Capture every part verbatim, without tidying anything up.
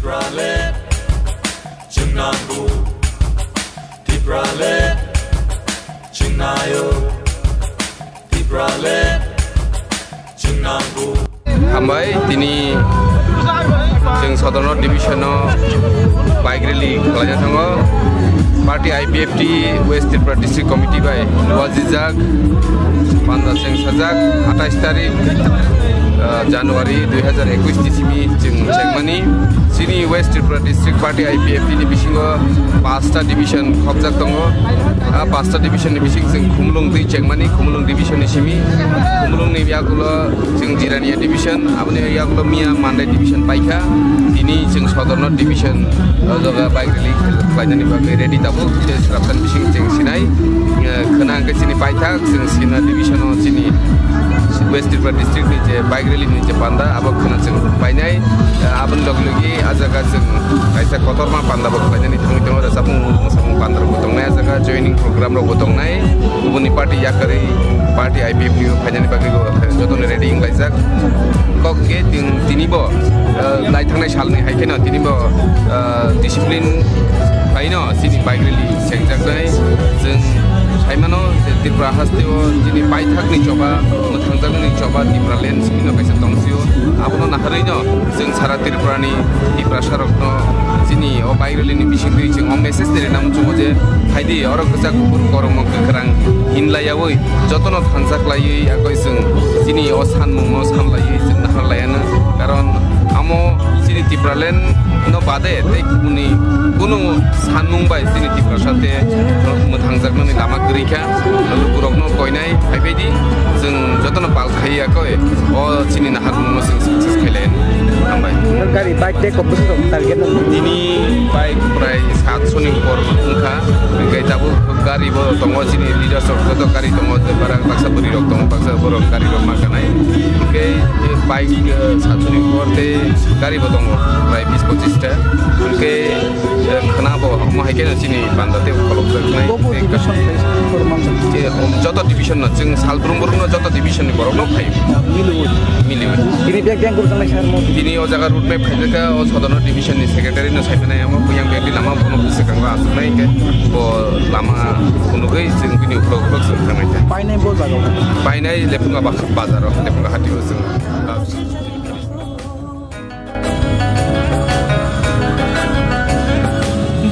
Tipraland, chwng nango. Tipraland, chwng naio. Tipraland, chwng nango. Hambai, tini chwng Sodorno division-o bike rally khlaina thango. Party I P F T West Tripura District Committee bai luajijak, panda chwng sajak, atais tarik, ah, January dui hazar ekush ni simi chwng chengmani. Chini West Tripura District Party I P F T ni bisingo pasta division khopjak tongo. A pasta division ni bising chwng Khumulwng twi chengmani, Khumulwng division ni simi, Khumulwng ni yagulo chwng Jirania division, aboni yagulo miya Mandai division paikha. Tini chwng Sodorno division, o jaga bike rally khlainani bagwi ready tabuk. Tei swrapsani bising chwng sinai, eh, khwna hwnkhe chini paithak, chwng Sina division o chini West Tripura district ni je bike rally ni je panda, abo khwna chwng painai. Eh, aboni logi logi a jaga chwng kaisa kotorma panda bo khlainani thangwi tongo, rwchapmung mwsamung panda rok bo tongnai, a jaga joining program rok bo tongnai. Kubuni party yakarwi party I P F ni phainani bagwi bo jotono ready wnglaijak. Kok khe tin-, tini bo, eh, lai thangnai salni hai kheno tini bo, eh, discipline khlaino chini bike rally chengjaknai. Chwng saimano je Tripura hasteo chini paithakni choba, mwthangjaknani choba Tipraland simi no kaisa tongsio. Abono naharwi no chwng sara Tripurani Tiprasa rokno chini o bike rally ni bisingtwi chwng o message ni rwna muchungo je, phaidi oro kwchak kuphur kormo kwkhwrang hinlaiyaui jotono thansa khlaiwi yakoi chwng chini o sanmungno sanlaiwi chwng naharlaiano. Karon amo chini Tipraland no bade tei kubuni kunu sanmung bai chini Tiprasa te mwthangjaknani lama kwrwi kha. Lukurokno koinai phaibaidi chwng jotono pal khaiya koi o chini naharmungno chwng success khailai. Hambai. Gari bike tei kok bwswk rok target no? Tini bike prai satso ni upor wngkha. Hingke tabuk gari bo tongo, chini leaders rok joto gari tongo, bara baksa bwrwi rok tongo, baksa borok gari rok ma kanai. Hingke bike, eh, satso ni upor tei gari bo tongo prai bis pochis ta. Hingke, eh, khwna bo omo hai khe chini panda tei kholopjaknai. Bobo division khe se khorokma. Je, um, joto division no, chwng sal brum brum no joto division ni borok no phai. Miliwi. Miliwi. Tini bag bag guruknai sar mo. Tini o jaga road map khaijak kha, o Sodorno division ni secretary no sai mwnai, amo buyang bag ni lama bono bwswk ang aswk nai hingke bo lama phunugwi chwng bini ukhulok ukhulok chwng thangnai kha. Painai bo jaga o? Painai Lephunga ba-, bazar o, Lephunga hati o chwng.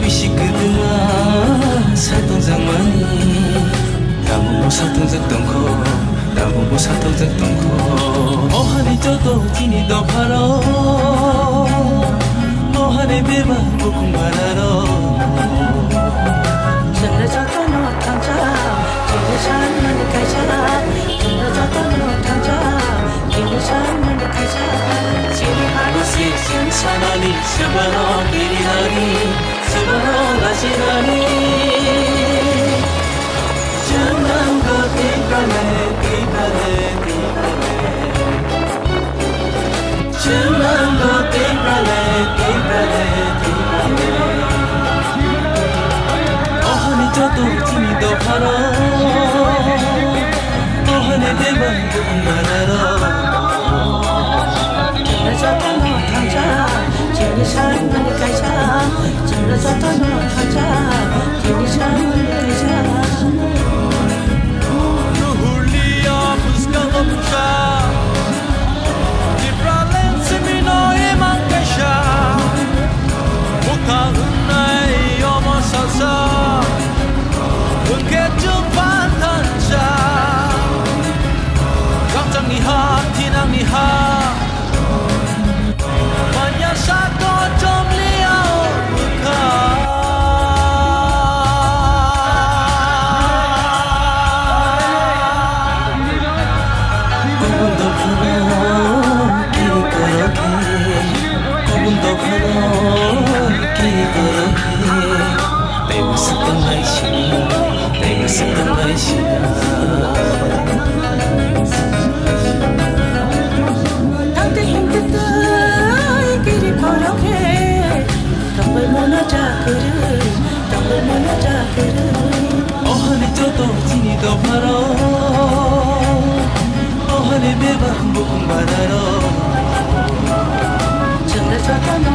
Bisi kwdwma satungjak mani, tabukbo satungjak tongkho, tabukbo satungjak tongkho. O hani joto chini dopharo, o hani bebak bukhung bararo. Chwngno jotono thansa, chwngno sanmani kaisa, chwngno jotono thansa. Chini sanmani kaisa, chini hano se chini sanani, sebano kirinani, sebano lajinani. Chwng nango Tiprale, Tiprale, Tiprale. Chwng nango Tiprale, Tiprale, Tiprale. Ohoni joto chini dopharo, ohoni bebak Chwngno jotono thansa, chini sanmani kaisa. Chwngno jotono thansa, chini sanmani kaisa. Nuhurlia bwskango bwsa, Tipraland simino imang kaisa. Bwkha wngnai omo salsa, hwnkhe chwng phan thansa. Rangchakni ha, thinangni ha, manya sako chomliao bwkha. Kubun dophano kiri korokhe, kubun dophano kiri korokhe. Teibo swkang lai sina, teibo swkang lai sina. Tangte hingte tei kiri korokhe, tongbai mono chakwrwi, tongbai mono chakwrwi. Ohani joto chini dopharo, ohani bebak bukhung bararo. Chwngno jotono